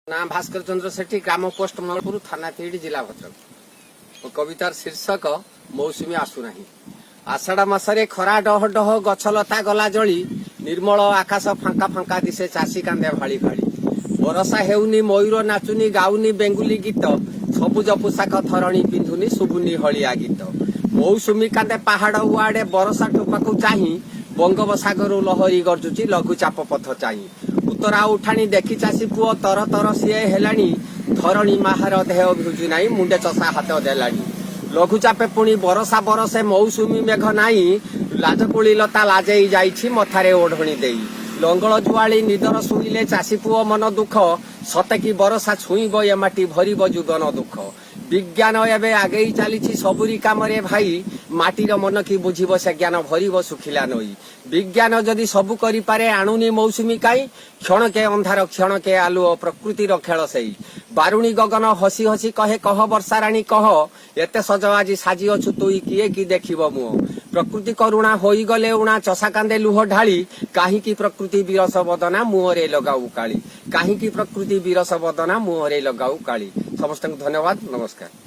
ନାଁ ଭାସ୍କର ଚନ୍ଦ୍ର ସେଠୀ, ଗ୍ରାମ ପୋଷ୍ଟ ମଙ୍ଗଳପୁର, ଥାନା ତିହିଡି, ଜିଲ୍ଲା ଭଦ୍ରକ। ମୋ କବିତାର ଶୀର୍ଷକ ମୌସୁମୀ ଆସୁନାହିଁ। ଆଷାଢ଼ ମାସରେ ଖରା ଡହ ଡହ, ଗଛ ଲତା ଗଲା ଜଳି। ନିର୍ମଳ ଆକାଶ ଫାଙ୍କା ଫାଙ୍କା ଦିଶେ, ଚାଷୀ କାନ୍ଦେ ଭାଳି ଭାଳି। ବରଷା ହେଉନି, ମୟୂର ନାଚୁନି, ଗାଉନି ବେଙ୍ଗୁଲି ଗୀତ। ସବୁଜ ପୋଷାକ ଧରଣୀ ପିନ୍ଧୁନି, ଶୁଭୁନି ହଳିଆ ଗୀତ। ମୌସୁମୀ କାନ୍ଦେ ପାହାଡ ଉଆଡେ ବରଷା ଟୋପାକୁ ଚାହିଁ। ବଙ୍ଗୋପସାଗରରୁ ଲହରୀ ଗର୍ଜୁଛି ଲଘୁଚାପ ପଥ ଚାହିଁ। ଉତ୍ତରା ଉଠାଣି ଦେଖି ଚାଷୀ ପୁଅ ତର ତର ସିଏ ହେଲାଣି। ଧରଣୀ ମାହାର ଦେହ ଭିଜୁ ନାହିଁ, ମୁଣ୍ଡେ ଚଷା ହାତ ଦେଲାଣି। ଲଘୁଚାପେ ପୁଣି ବରଷା ବରସେ, ମୌସୁମୀ ମେଘ ନାହିଁ। ଲାଜକୁଳି ଲତା ଲାଜେଇ ଯାଇଛି ମଥାରେ ଓଢଣୀ ଦେଇ। ଲଙ୍ଗଳ ଜୁଆଳି ନିଦର ଶୁଣିଲେ ଚାଷୀ ପୁଅ ମନ ଦୁଃଖ। ସତେ କି ବରଷା ଛୁଇଁବ ଏ ମାଟି, ଭରିବ ଜୀବନ ଦୁଃଖ। ବିଜ୍ଞାନ ଏବେ ଆଗେଇ ଚାଲିଛି ସବୁରି କାମରେ ଭାଇ। ମାଟିର ମନ କି ବୁଝିବ ସେ ଜ୍ଞାନ, ଭରିବ ଶୁଖିଲା ନଈ। ବିଜ୍ଞାନ ଯଦି ସବୁ କରିପାରେ, ଆଣୁନି ମୌସୁମୀ କାଇଁ? କ୍ଷଣକେ ଅନ୍ଧାର, କ୍ଷଣକେ ଆଲୁଅ, ପ୍ରକୃତିର ଖେଳ ସେଇ। ବାରୁଣୀ ଗଗନ ହସି ହସି କହେ, କହ ବର୍ଷା ରାଣୀ କହ, ଏତେ ସଜ ଆଜି ସାଜିଅଛୁ ତୁଇ, କିଏ କି ଦେଖିବ ମୁହଁ? ପ୍ରକୃତି କରୁଣା ହୋଇଗଲେ ଉଣା, ଚଷା କାନ୍ଦେ ଲୁହ ଢାଳି। କାହିଁକି ପ୍ରକୃତି ବିରସ ବଦନା, ମୁହଁରେ ଲଗାଉ କାଳି? କାହିଁକି ପ୍ରକୃତି ବିରସ ବଦନା, ମୁହଁରେ ଲଗାଉ କାଳି? ସମସ୍ତଙ୍କୁ ଧନ୍ୟବାଦ, ନମସ୍କାର।